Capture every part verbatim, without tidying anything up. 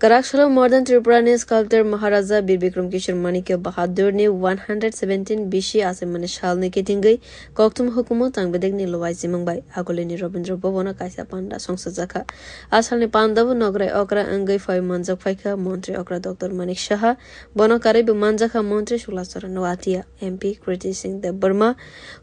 Kwrak salo Modern Tripura ni sculptor Maharaja Bir Bikram Kishore Manikya Bahadur ni one hundred seventeen bisi achaimani salni kitingwi kokthum hukumu tangbedekni luwai chimung bai Agulini Rabindra Bhavan o kaisa panda songsajakha. A salni pandao nograi okra wngwi phai manjak phaikha Montri okra Doctor Manik Saha, bono karwibo manjakha Montri Sukla Charan Noatia, M P Kriti Singh Debbarma,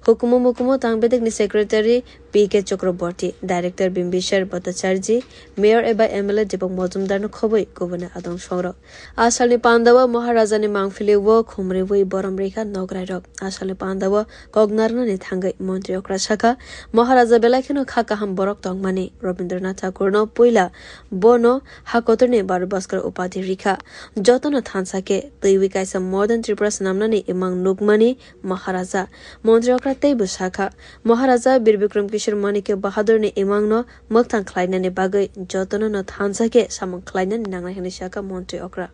hukumu mukumu tangbedekni secretary P K Chakraborty, director Bimbisar Bhattacharjee, mayor eba M L A Deepak Majumdar no khobwi kubuni adong songrok. A salni pandao Maharajani mangpili o khumriwi borom rikha nograirok. A salni pandao kok narnani thangwi Montri okra sakha, Maharaja belai kheno kha kaham borok tongmani. Rabindranath Thakur no puila bono ha kotorni Bharat Bhaskar upadhi rikha. Jotono thansa khe twiwi kaisa Modern Tripura swnamnani imang nukmani Maharaja. Montri okra teibo sakha, Maharaja Bir Bikram Kishore Manikya Bahadurni imangno mwktang khlainani bagwi jotono no thansa khe samung khlainani nangnai hwnwi sakha Montri okra.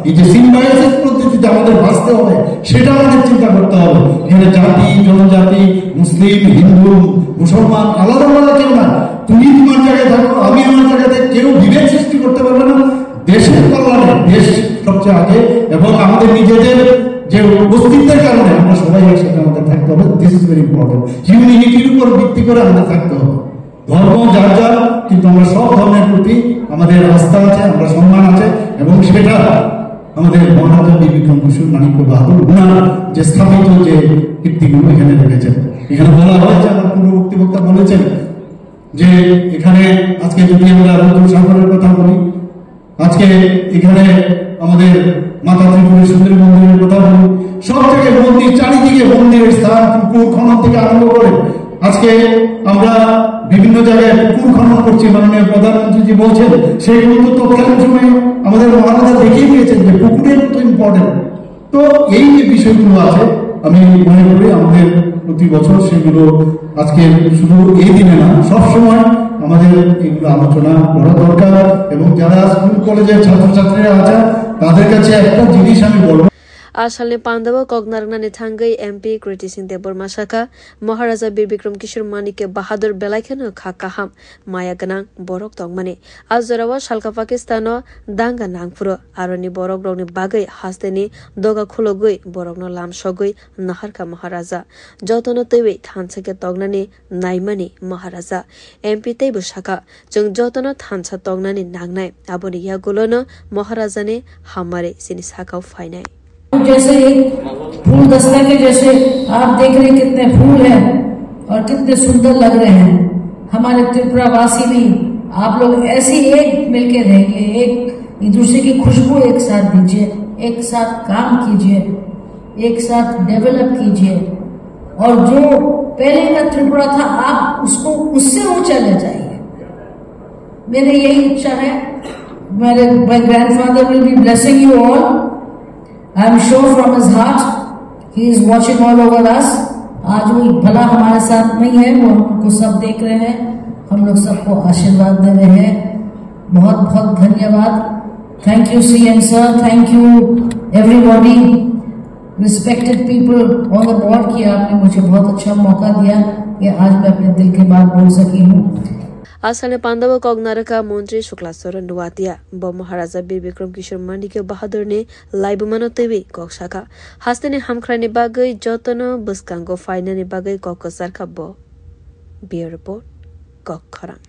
এই যে সিম্বায়োসিস পদ্ধতিতে আমাদের বাঁচতে হবে, সেটা আমাদের চিন্তা করতে হবে। এখানে জাতি, জনজাতি, মুসলিম, হিন্দু, মুসলমান আলাদা আলাদা কেউ না। তুমি তোমার জায়গায় থাকো, আমি আমার জায়গায় থাকি, কেউ বিভেদ সৃষ্টি করতে পারবে না। দেশের কল্যাণে দেশ সবচেয়ে আগে, এবং আমাদের নিজেদের যে অস্তিত্বের কারণে আমরা সবাই একসাথে আমাদের থাকতে হবে। This is very important. হিউম্যানিটির উপর ভিত্তি করে আমাদের থাকতে হবে। ধর্ম যার যার, কিন্তু আমরা সব ধর্মের প্রতি আমাদের আস্থা আছে, আমরা সম্মান আছে, এবং সেটা আমাদের মহারাজা বীর বিক্রম কিশোর মাণিক্য বাহাদুর ওনার যে স্থাপিত যে কীর্তিগুলো এখানে রেখেছেন। এখানে বলা হয়েছে, আমার পূর্ববর্তী বক্তা বলেছেন যে এখানে আজকে যদি আমরা রুদ্র ঠাকুরের কথা বলি, আজকে এখানে আমাদের মাতা ত্রিপুরেশ্বরী মন্দিরের কথা বলি, সব জায়গায় মন্দির, চারিদিকে মন্দিরের স্থান, পুকুর খনন থেকে আরম্ভ করে আজকে আমরা বিভিন্ন জায়গায় পুকুর খনন করছি, মাননীয় প্রধানমন্ত্রীজি বলছেন, সেইগুলো তো তৎকালীন সময়ে আমাদের মহারাজা দেখিয়ে দিয়েছেন যে পুকুরের তো ইম্পর্টেন্ট। তো এই যে বিষয়গুলো আছে, আমি মনে করি আমাদের প্রতি বছর সেগুলো আজকে শুধু এই দিনে না, সব সময় আমাদের এগুলো আলোচনা করা দরকার। এবং যারা স্কুল কলেজের ছাত্রছাত্রীরা আছেন, তাদের কাছে একটা জিনিস আমি বলবো। A salni pandao kok narwknani thangwi M P Kriti Singh Debbarma sakha, Maharaja Bir Bikram Kishore Manikya Bahadur belai kheno kha kaham, maya gwnang borok tongmani. A jorao salka Pakistano danga nangphuru, aroni borokrokni bagwi hasteni doga khulogwi borokno lamsogwi naharkha Maharaja. Jotono twiwi thansa khe tongnani naimani Maharaja. M P teibo sakha, chwng jotono thansa tongnani nangnai, aboni yagulono Maharajani hammari chini sakao phainai. जैसे एक फूल दस्ता के जैसे आप देख रहे हैं कितने फूल हैं और कितने सुंदर लग रहे हैं। हमारे त्रिपुरा वासी भी आप लोग ऐसे ही एक मिलके रहेंगे, एक, एक दूसरे की खुशबू एक साथ दीजिए, एक साथ काम कीजिए, एक साथ डेवलप कीजिए। और जो पहले का त्रिपुरा था, आप उसको, उससे ऊंचा ले जाइए। मेरी यही इच्छा है। मेरे, my grandfather will be blessing you all. I am sure from his heart, he is watching all over us. आज वो भला हमारे साथ नहीं है, वो हमको सब देख रहे हैं, हम लोग सबको आशीर्वाद दे रहे हैं। बहुत बहुत धन्यवाद। Thank you C M sir, thank you everybody, respected people on the board, कि आपने मुझे बहुत अच्छा मौका दिया कि आज मैं अपने दिल की बात बोल सकी हूँ। A salni pandao kok narwkha Montri Sukla Charan Noatia. Bo Maharaja Bir Bikram Kishore Manikya Bahadurni laibumano twiwi kok sakha. Hasteni hamkhraini bagwi jotono bwskango phainani bagwi kok kwcharkha bo. Bureau Report, Kok Khorang.